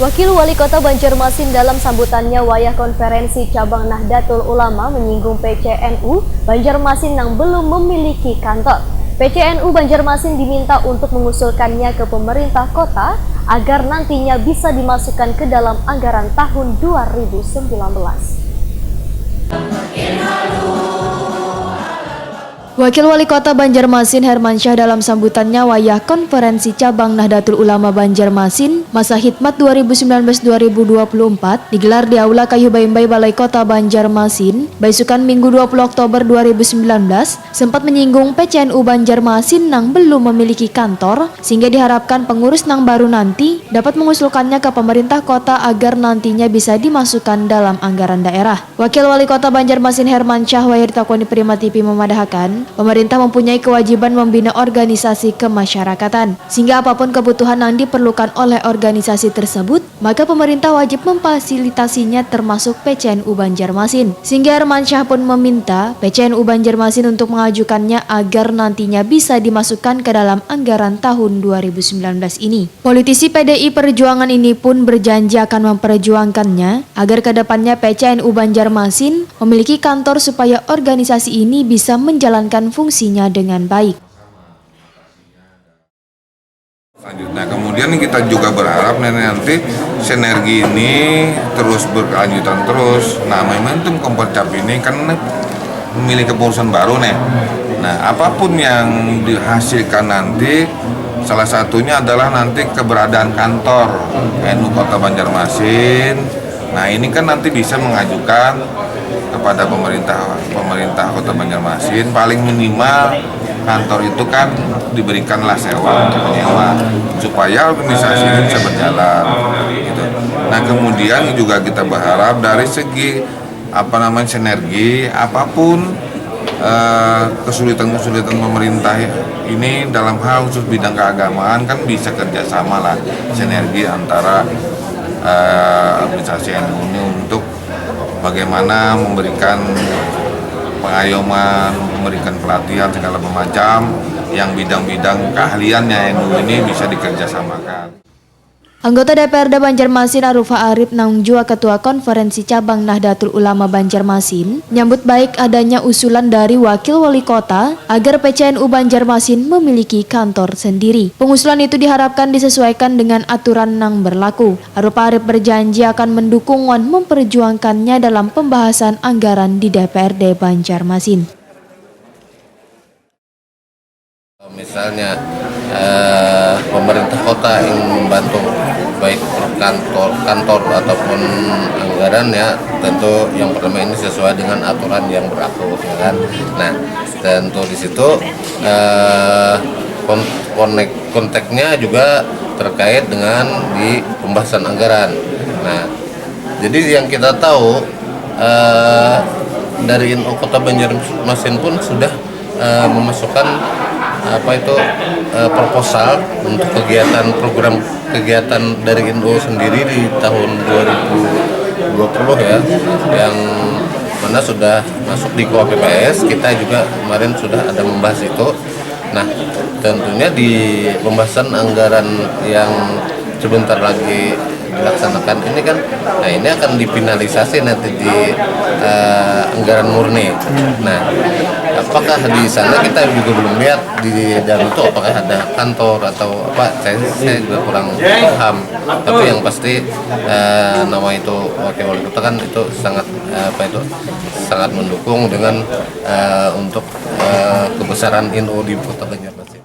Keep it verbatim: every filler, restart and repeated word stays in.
Wakil Wali Kota Banjarmasin dalam sambutannya wayah konferensi cabang Nahdlatul Ulama menyinggung P C N U Banjarmasin nang belum memiliki kantor. P C N U Banjarmasin diminta untuk mengusulkannya ke pemerintah kota agar nantinya bisa dimasukkan ke dalam anggaran tahun dua ribu sembilan belas. Wakil Wali Kota Banjarmasin Hermansyah dalam sambutannya wayah konferensi cabang Nahdlatul Ulama Banjarmasin masa hikmat dua ribu sembilan belas dua ribu dua puluh empat digelar di Aula Kayu Baimbai Balai Kota Banjarmasin, baisukan Minggu dua puluh Oktober dua ribu sembilan belas, sempat menyinggung P C N U Banjarmasin nang belum memiliki kantor, sehingga diharapkan pengurus nang baru nanti dapat mengusulkannya ke pemerintah kota agar nantinya bisa dimasukkan dalam anggaran daerah. Wakil Wali Kota Banjarmasin Hermansyah wayah ditakuni Prima T V memadahakan, pemerintah mempunyai kewajiban membina organisasi kemasyarakatan, sehingga apapun kebutuhan yang diperlukan oleh organisasi tersebut, maka pemerintah wajib memfasilitasinya termasuk P C N U Banjarmasin. Sehingga Hermansyah pun meminta P C N U Banjarmasin untuk mengajukannya agar nantinya bisa dimasukkan ke dalam anggaran tahun dua ribu sembilan belas ini. Politisi P D I Perjuangan ini pun berjanji akan memperjuangkannya agar ke depannya P C N U Banjarmasin memiliki kantor supaya organisasi ini bisa menjalankan fungsinya dengan baik. Lanjut. Nah, kemudian kita juga berharap nih nanti sinergi ini terus berkelanjutan terus. Nah, momentum Kompercap ini kan memilih kepengurusan baru nih. Nah, apapun yang dihasilkan nanti, salah satunya adalah nanti keberadaan kantor N U Kota Banjarmasin. Nah, ini kan nanti bisa mengajukan kepada pemerintah pemerintah Kota Banjarmasin, paling minimal kantor itu kan diberikanlah sewa untuk menyewa supaya organisasi ini bisa berjalan gitu. Nah, kemudian juga kita berharap dari segi apa namanya sinergi apapun eh, kesulitan-kesulitan pemerintah ini dalam hal khusus bidang keagamaan kan bisa kerjasama lah, sinergi antara eh, organisasi N U ini untuk bagaimana memberikan pengayoman, memberikan pelatihan segala macam yang bidang-bidang keahliannya N U ini bisa dikerjasamakan. Anggota D P R D Banjarmasin Arufa Arip nang jua Ketua Konferensi Cabang Nahdlatul Ulama Banjarmasin nyambut baik adanya usulan dari Wakil Wali Kota agar P C N U Banjarmasin memiliki kantor sendiri. Pengusulan itu diharapkan disesuaikan dengan aturan nang berlaku. Arufa Arip berjanji akan mendukung wan memperjuangkannya dalam pembahasan anggaran di D P R D Banjarmasin. Misalnya eh, pemerintah kota ingin membantu baik kantor kantor ataupun anggaran ya, tentu yang pertama ini sesuai dengan aturan yang berlaku ya kan. Nah, tentu di situ eh, kon- konek konteksnya juga terkait dengan di pembahasan anggaran. Nah, jadi yang kita tahu eh, dari N U Kota Banjarmasin pun sudah eh, memasukkan apa itu eh, proposal untuk kegiatan program kegiatan dari N U sendiri di tahun dua ribu dua puluh ya, yang mana sudah masuk di KUA P P S. Kita juga kemarin sudah ada membahas itu. Nah, tentunya di pembahasan anggaran yang sebentar lagi dilaksanakan ini kan, nah, ini akan difinalisasi nanti di eh, anggaran murni. Nah, apakah di sana kita juga belum lihat di dalam itu apakah ada kantor atau apa? Saya, saya juga kurang paham. Tapi yang pasti eh, nama itu wakil wali kota kan itu sangat eh, apa itu sangat mendukung dengan eh, untuk eh, kebesaran N U di Kota Banjarmasin.